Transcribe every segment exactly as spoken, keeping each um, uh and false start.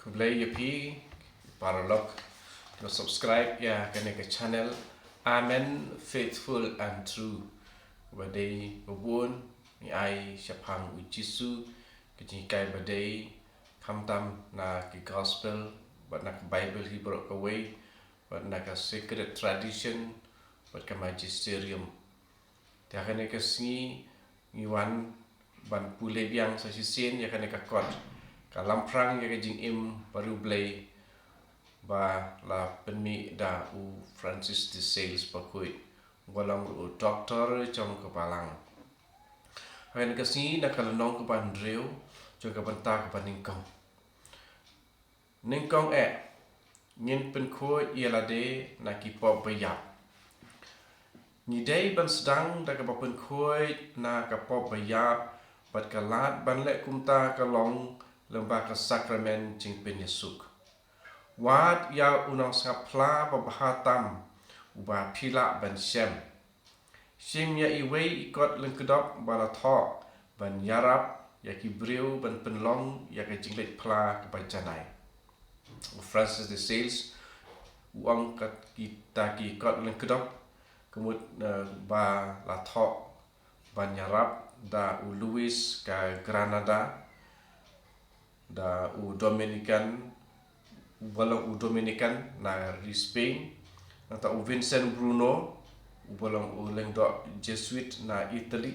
Blei ïa phi paralok, to subscribe ïa kane ka channel Amen Faithful and True. Ba dei ba bun ngi ai shaphang u Jisu, ka jinghikai ba dei khamtam na ki gospel, bad na ka Bible hi baroh kawei, bad na ka sacred tradition, bad ka magisterium. Te ha kane ka sngi ngi wan ban pule biang sa shisien ïa kane ka kot, Ka Lamphrang ïa ka Jingim Bariewblei, ba la pynmih da u Francis de Sales Bakhuid, uba long u doktor jong ka Balang. Ha kane ka sngi na ka lynnong kaba hynriew jong ka bynta kaba nyngkong. Nyngkong eh, ngin pynkhuid ïa lade na ki pop ba ïap. Ngi dei ban sdang da kaba pynkhuid na ka pop ba ïap, bad ka lad ban leh kumta ka long lyngba ka sakramen jingpynïasuk. Wad ïa u nongsngap phla ba bha tam uba phi lah ban shem. Shim ïa iwei i kot lyngkdop ba la thoh ban ïarap ïa ki briew ban pynlong ïa ka jingleit phla kaba janai. U Francis de Sales u ong kat kita ki kot lyngkdop ka mut, eh, ba la thoh ban ïarap da u Luis ka Granada, da u Dominican, uba long u Dominican na ri Spain, nangta u Vincent Bruno, uba long u lyngdoh Jesuit na Italy,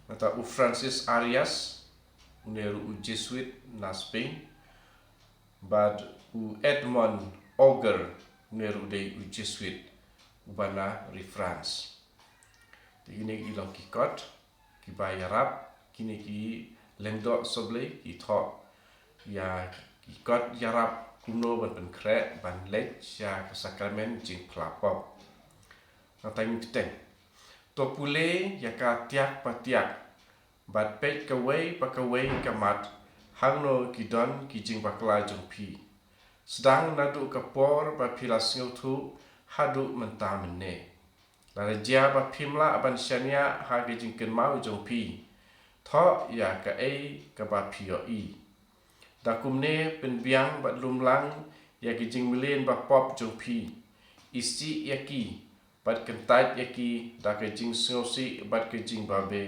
nangta u Francis Arias, une ruh u Jesuit na Spain, bad u Edmond Auger, une ruh dei u Jesuit uba na ri France. Te kine ki long ki kot kiba ïarap, kine ki lyngdoh sohblei ki thoh ïa ki kot ïarap kumno ban pynkhreh ban leit sha ka sakramen jingphla pop. Nangta ngin bteng. To pule ïa ka tiak pa tiak, bad peit kawei pa kawei ka mat, hangno ki don ki jingbakla jong phi. Sdang naduh ka por ba phi la sngewthuh haduh mynta mynne. Lada jia ba phim lah ban shaniah ha ka jingkynmaw jong phi, thoh ïa kaei kaba phi ïohi. Da kumne pynbiang bad lumlang ïa ki jingmlien ba pop jong phi. Isih ïa ki bad kyntait ïa ki da ka jingsngewsih bad ka jingbabe,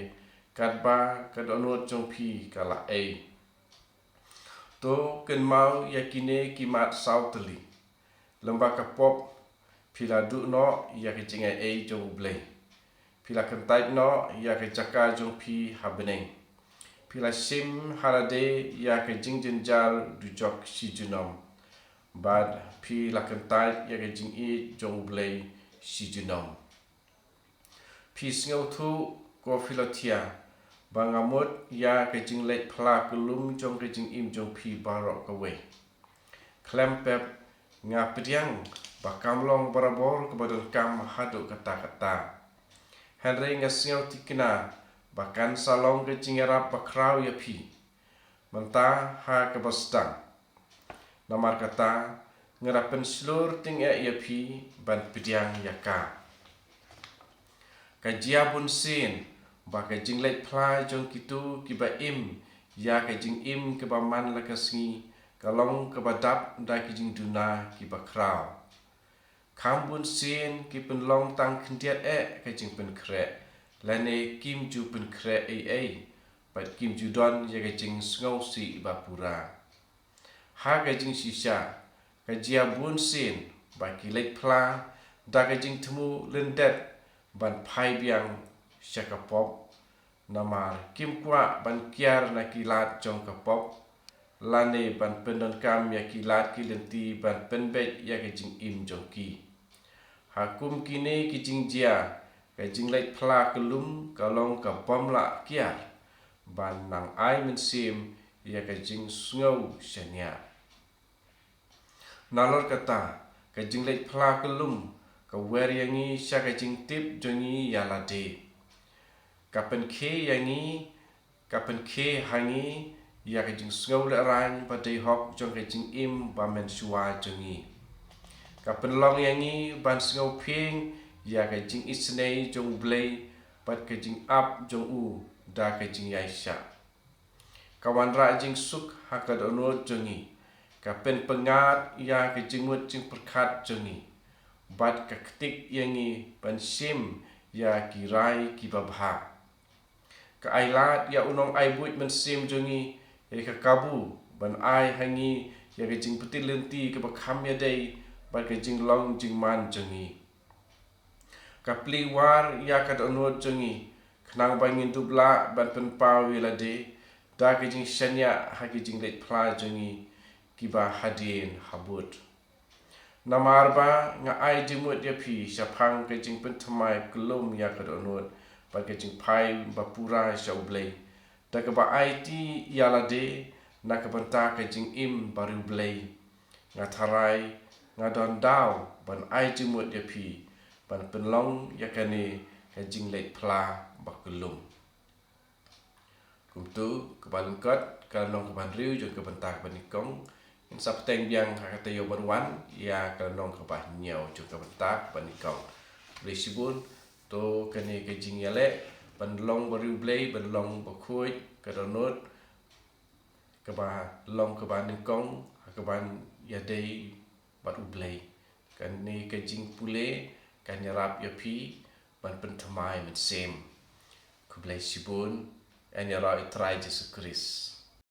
katba ka dohnud jong phi ka la ei. To kynmaw ïa kine ki mat saw tylli. Lyngba ka pop phi la duh noh ïa ka jingaiei jong U Blei. Phi la kyntait noh ïa ka jaka jong phi ha bneng. Phi la shim ha lade ïa ka jingjynjar dujok shi junom, bad phi la kyntait ïa ka jingïeit jong U Blei shi junom. Phi sngewthuh, ko Philothea, ba nga mut ïa ka jingleit phla kyllum jong ka jingim jong phi baroh kawei. Khlem pep, nga pdiang ba kam long barabor kaba donkam haduh katta katta. Hynrei nga sngewthikna ba kan sa long ka jingïarap bakhraw ïa phi mynta ha kaba sdang. Namar kata, nga da pynshlur tyngeh ïa phi ban pdiang ïa ka. Ka jia bunsien ba ka jingleit phla jong kito kiba im ïa ka jingim kaba man la ka sngi ka long kaba dap da ki jingduna kiba khraw. Kham bunsien ki pynlong tang khyndiat eh ka jingpynkhreh, lane kim ju pynkhreh ei ei, bad kim ju don ïa ka jingsngewsih ba pura. Ha ka jingshisha, ka jia bunsien ba ki leit phla da ka jingthmu lyndet ban phai biang sha ka pop, namar kim kwah ban kiar na ki lad jong ka pop, lane ban pyndonkam ïa ki lad ki lynti ban pynbeit ïa ka jingim jong ki. Ha kum kine ki jingjia, ka jingleit phla kyllum ka long ka bym lah kiar ban nang ai mynsiem ïa ka jingsngew shaniah. Nalor kata, ka jingleit phla kyllum ka wer ïa ngi sha ka jingtip jong ngi ïa lade. Ka pynkhie ïa ngi, ka pynkhie ha ngi ïa ka jingsngew lehraiñ ba dei hok jong ka jingim ba mynshuwa jong ngi. Ka pynlong ïa ngi ban sngewphieng ïa ka jingisynei jong U Blei bad ka jingap jong u da ka jingïaishah. Ka wanrah jingsuk ha ka dohnud jong ngi. Ka pynpyngngad ïa ka jingmut jingpyrkhat jong ngi, bad ka ktik ïa ngi ban shim ïa ki rai kiba bha. Ka ailad ïa u nongai buit mynsiem jong ngi, ïa ka kabu ban ai ha ngi ïa ka jingpyntip lynti kaba kham ïadei bad ka jinglong jingman jong ngi. Ka plie war ïa ka dohnud jong ngi, khnang ba ngin dup lah ban pynpaw ïa lade da ka jingshaniah ha ki jingleit phla jong ngi kiba hadien habud. Namar ba nga ai jingmut ïa phi shaphang ka jingpynthymmai kyllum ïa ka dohnud bad ka jingphai ba pura sha U Blei, da kaba aiti ïa lade na ka bynta ka jingim ba riewblei. Nga tharai nga don daw ban ai jingmut ïa phi ban pynlong ïa kane ka jingleit phla ba kyllum. Kumta, kaba lyngkot, ka lynnong kaba hynriew jong ka bynta kaba nyngkong, ngin sa bteng biang ha ka taïew ban wan ïa ka lynnong kaba hynñiew jong ka bynta kaba nyngkong. Khublei shibun. To kane ka jingïaleh ban long ba riewblei, ban long ba khuid, ka dohnud kaba long kaba nyngkong ha kaban ïadei bad U Blei. Kane ka jingpule kan ïarap ïa phi ban pynthymmai mynsiem. Khublei shibun. Yn ïaroh ïa U Trai Jisu Khrist.